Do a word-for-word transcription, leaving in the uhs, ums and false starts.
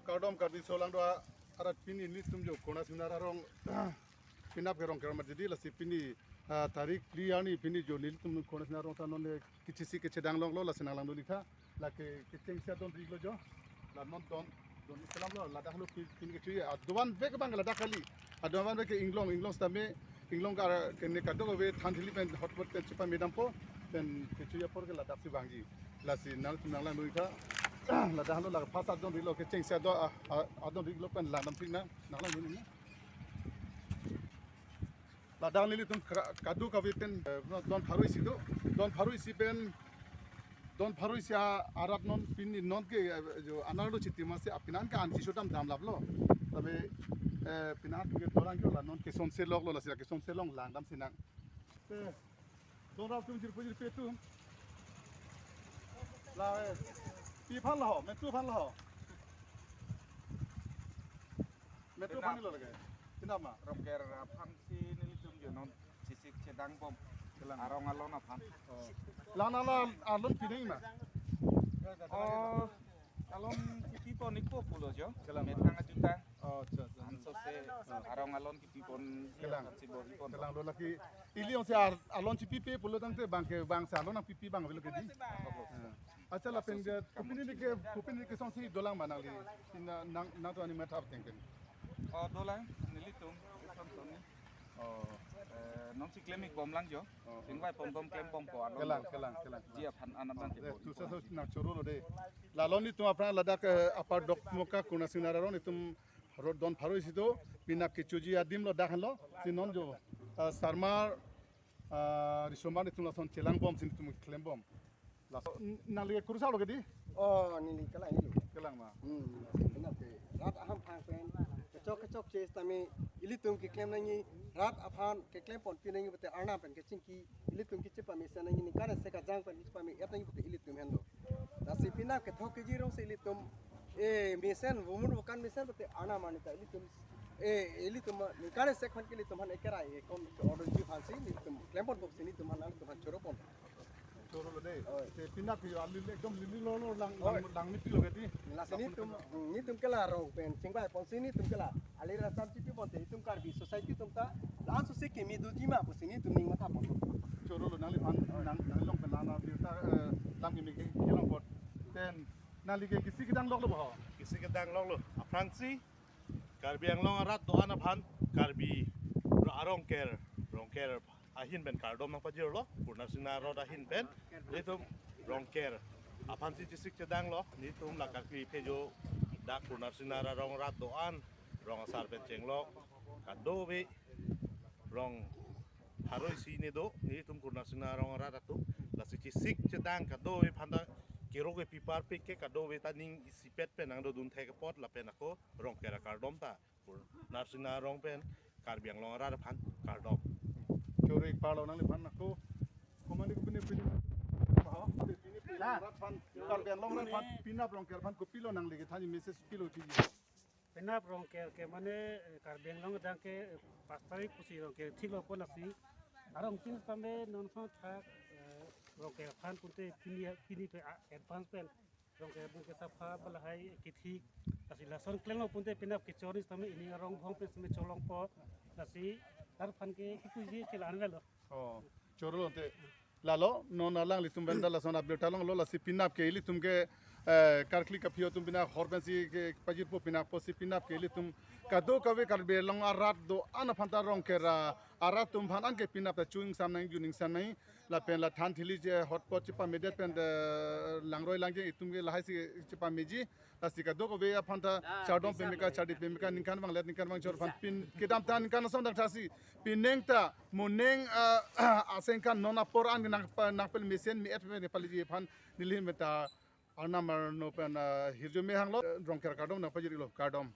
Kardom Karbi aso lang do arat, pini nelitum jo Kurna Singnar arong penap ke Rongker Marjedi, lasi pini, ah, tarik phli arni pini jo nelitum Kurna Singnar arong ta non le kechesik kechedang longlo, lasi nang langdun-ik tha. Lake kechengsi adon ri-iklo jo. La non don don selam lo, ladak lo pi-, pini kecho-i adovan vek abang ladak kali. Adovan vek ke inglong, inglong sitame, inglong ka kene kadokave than thili pen hotpot pen chepamedampo, pen kecho-i apor ke ladak si vangji. Lasi nangtum nang langdun-ik tha. Ladak lo la pas adon ri-iklo, kechengsi adon, ah, ah, adon ri-iklo pen langdam thik nang, nang langdun-ik nang. Ladak nelitum kra-, kadokave pen, eh, don pharo isi do. Don pharo isi pen, don pharo isi a-, arat non pini non ke, eh, jo anerlo chiti masi apinan ke an chiso dam dam laplo. Tabe, eh, pinan ke dolang ke la non kesonse loklo, lasi la kesonse long langdam si nang. Eh, don rap atum jirpo jirpi atum. La, eh, pi aphan la ho, metu aphan la ho. Metu aphan lo lake. Kenapa? Rongker aphan si nelitum jo non chesik chedangbom. Kelang. Arong alon aphan. Oh. Lang nang la alon pineng ma? Oh, alon kipipon-ikpo pulo jo. Kelang. Methang ajutang. Oh, acha, acha. Ansose arong alon kipipon. Kelang. Ansi bor-ipon. Kelang lo lake. Ili ong si ar-, alon chipipe pulo tangte bang ke bang si alon nangpipi bang avelo ke dei. Oh. Acha lapen ke kopine ke, kopine kesonsi dolang ma nangli? Ina nang, nangtum ani mathap tengken. Oh, dolang, nelitum, Wilson Tony. Oh. Eh, nonsi klem-ikbom lang jo. Oh. Chingvai ponbom klembompo alon. Kelang, kelang, kelang. Ji aphan anam nang. Eh, tu sa so nang choro lo dei. La along nelitum aphrang ladak, eh, Upper Dokmoka Kurna Singnar arong nelitum ro-, don pharo isi do, penap kechoji adim lo dak henlo, si non jo, eh, Sarmar, ah, Risomar nelitum lason chelangbom si nelitum klembom. Laso, n-, nangli kurusar lo ke dei? Oh, neli kelang helo. Kelang ma? Hmm, penap ke. Rat aham phang pen. Kechok kechokche sitame ilitum keklem nangji, rat aphan keklem ponpi nangji pute Arnam pen kechingki ilitum kechepamesen nangji, ningkan isi kejang pen kechepame-et nangji pute ilitum henlo. Lasi penap kethok keji rong si ilitum, eh, mesen, vomun vokan mesen pute Arnam arni ta ilitum, eh, ilitum ningkan isi aphan ke ilitum aphan ekerai ekom order ji aphan si ilitum klem ponpo si nelitum aphan, nangtum aphan choro pon. Choro lo dei. Oi. Te penap ke jo alil ekdom lili lo lo lang, lang, oi, lang miti lo ke dei. Lasi nelitum, hmm, nelitum ke la rong pen chingvai ponsi nelitum ke la alir asam chipi ponte itum Karbi society atum ta la-an sose kimi doji ma pusi nelitum ning matha pon. Choro lo nangliphan, nang, nanglong pen lang na birta, eh, lam kimi ke kelong pot. Then nangli ke kisi kedang lok lo bo? Kisi kedang lok lo. Aphrangsi Karbi Anglong arat do-an aphan Karbi arongker, rongker ahin pen kardom nangpajirlo, Kurna Singnar arong ahin pen, nelitum rongker aphan si chesik chedang lo, nelitum la Karbi phejo dak Kurna Singnar arong arat do-an, rong asar pen chenglok, kadokave rong pharo isi ne do, nelitum Kurna Singnar arong arat atum, lasi chesik chedang kadokave aphan ta kero kepi parpik ke kadokave ta ning isipet pen nangdodun thek apot lapen ako rongker akardom ta Kurna Singnar arong pen Karbi Anglong arat aphan kardom. Choro-ik parlo nangliphan ako. Komani kopine pini. Aho, pini pini arat aphan, Karbi Anglong arat aphan, penap rongker aphan kopilo nangli kethanji message pilo piji? Penap rongker ke mane, eh, Karbi Anglong adang ke, eh, pas tarik pusi rongker thik lo pon lasi. Arong tin sitame non son thak, eh, rongker aphan pute pini, pini pen, ah, advance pen rongker abang ke sapha ba lahai kethik, lasi lason klem lo pute penap kechor ni sitame ini arong bhong pen sitame cholongpo, lasi lar aphan ke kipuji chelang velo. Oh, choro lo te. Lalo, non alanglitum pen ta lason update ta longlo, lasi penap ke ilitum ke, eh, karkli kaphi atum penap hor pensi kepajirpo penap pusi penap ke ilitum kadokave Karbi Anglong arat do-an aphan ta rongker arat atum aphan anke penap ta chu-ingsam nang, ju-ingsam nang, lapen la than thili je hotpot chepamedet pen, eh, langroi langje itum ke lahai si chepameji, lasi kadokave aphan ta chardom pemeka, chardi pemeka, ningkan vanglet ningkan vangjor aphan pin kedam ta ningkan ason dang thasi penang ta, monang, ah, asengkan non apor an nang, nangpel mesen me-et me Nepali ji aphan nelihin meta Arnam arno pen, ah, hirjume hanglo, rongker kardom nangpajir-iklo, kardom.